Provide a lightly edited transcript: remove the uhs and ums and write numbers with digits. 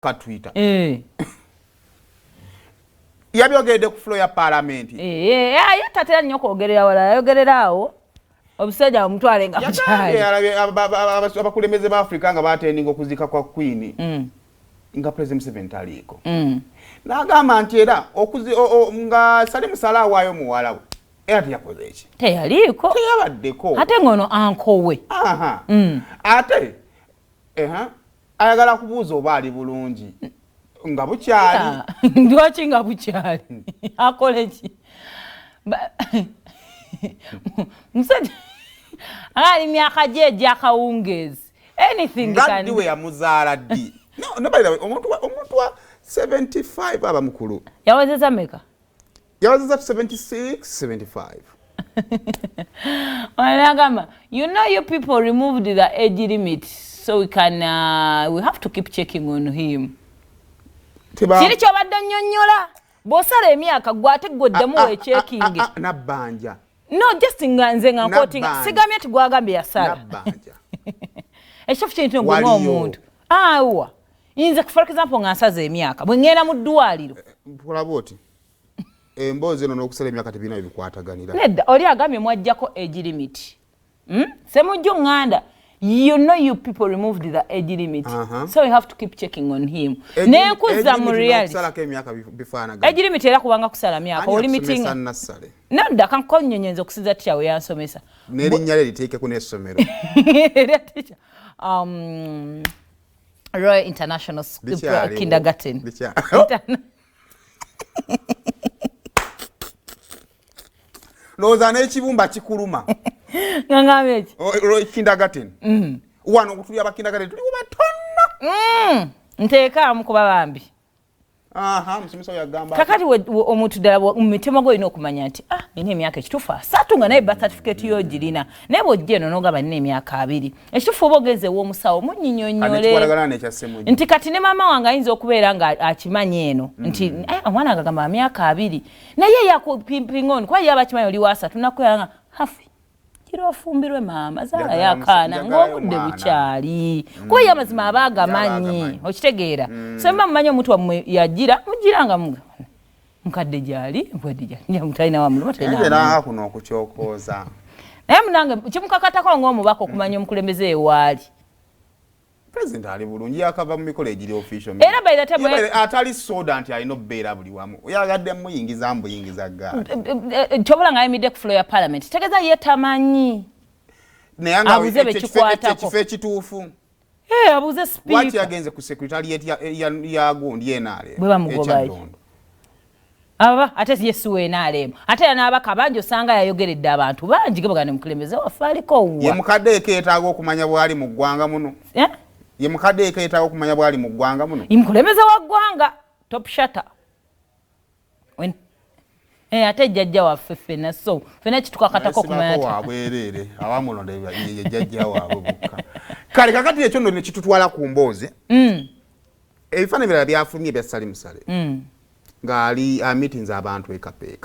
Ka Twitter. Yabyogedde ku floor ya Parliament. Ye tatera nnyo kwogerera wala, yayogerera awo obusajja omutwale nga mukyali. Abakulembeze ba Africa nga batendinga okuzika kwa Queen nga President Museveni taliiko. N'agamba nti era nga Salim Saleh awaayo muwala we, era teyakoze eki? Teyaliiko. Teyabaddeko. Ate ng'ono ankowe. Ate ayagala kubuuza oba ali bulungi nga bukyali. Lwaki nga bukyali? Akole ki? Musajja ali myaka gye egy'akawungeezi, anything. Nga ddi we yamuzaala? Ddi? No, by the way, omuntu wa 75 aba mukulu. Yawezeza meka? Yawezeza 76, 75. Wanagamba, you know, you people removed the age limit, so we have to keep checking on him. Kiri kyobadde nnyonnyola, bw'osala emyaka gwe ate gweddemu wecheckinge. Nabbanja. No, just nga nze nga nquotinga, sigambye nti gwagambye yasala. Nabbanja. Ekituufu kiri nti gwe ng'omuntu awa nze, for example, nga nsaza emyaka bwe ŋŋenda mu ddwaliro. Kulaba oti emboozi eno n'okusala emyaka tebirina byebikwataganira. Nedda, oli agambye mwajjako age limit. Semujju ŋŋanda, you know, you people removed the age limit, so we have to keep checking on him. Nenkuza mu reality. Okusalako emyaka bifaanagana. Age limit era kubanga kusala myaka olimitinga. Nassale. Nedda, kankonnyonyenza okusinza teacher we yansomesa. N'erinnya lye liteekeko n'essomero. Erya teacher, Royal International School. Likyaliwo. Kindergarten. Ndowooza n'ekibumba kikuluma. Nga ngambye eki? Kindergarten wano tuli, aba kindergarten tuli batono. Nteekaamu kuba bambi. Aha, musomesa oyo agamba. Kakati omuntu ddala mu mitima gwo olina okumanya nti, ah, nina emyaka ekituufu 30, nga naye birth certificate yo girina, naye bw'ojja eno n'ogamba nina emyaka 20, ekituufu oba ogenze ew'omusawo munyinyonnyole. Nekikwatagana nekya Ssemujju. Nti kati ne maama wange ayinza okubeera nga akimanyi eno nti omwana wange agamba myaka 20, naye yakupimpinga ono kuba ye aba akimanyi oli wa 30, nakubeera nga hafi kira ofumbirwe, maama zaala yakaana Njagalayo ng'obudde mwana. bukyali, kuba ye amazima aba agamanyi. Agamanyi. Okitegeera? So mba mumanyi omuntu wammwe yagira mugira nga mukadde gyali, mukadde gyali, talina wamuluma, talina Naye wamumanyi. era kuno okukyokooza. Naye munange kimukakatako ng'omubaka okumanya omukulembeze ewaali. President ali bulungi, yakava mu mikolo egiri official. Era by the time Ye atali soda nti alina okubeera buli wamu, yagadde muyingiza mbuyingiza gaali. Kyobula nga ayimiridde ku floor ya Parliament, tegeeza ye tamanyi. Naye nga Abuze bekikwatako. Ekifo ekituufu. Abuze Lwaki speaker. yagenze ku secretariat ya gundi NRM? Bwe bamugobayo. E Kyaddondo. Aba ate ye si w'NRM, ate era n'abaka bangi osanga yayogeredde abantu bangi gebagane mukulembeze waffe aliko Ye wa mukadde eko yeetaaga okumanya bwali mu ggwanga muno. Eh? Ye mukadde eko yeetaaga okumanya bwali mu ggwanga muno. Ye mukulembeze wa ggwanga, top shatter. Ate jjajja waffe ffenna, so ffenna kitukakatako okumanya Sibako wabwereere awamulonda ye jjajja waabwe bokka. Kale kakati ekyo nno ne kitutwala ku mboozi. Ebifaananyi birala byafulumye ebya Salim Saleh ng'ali ameetings abantu e Kapeeka.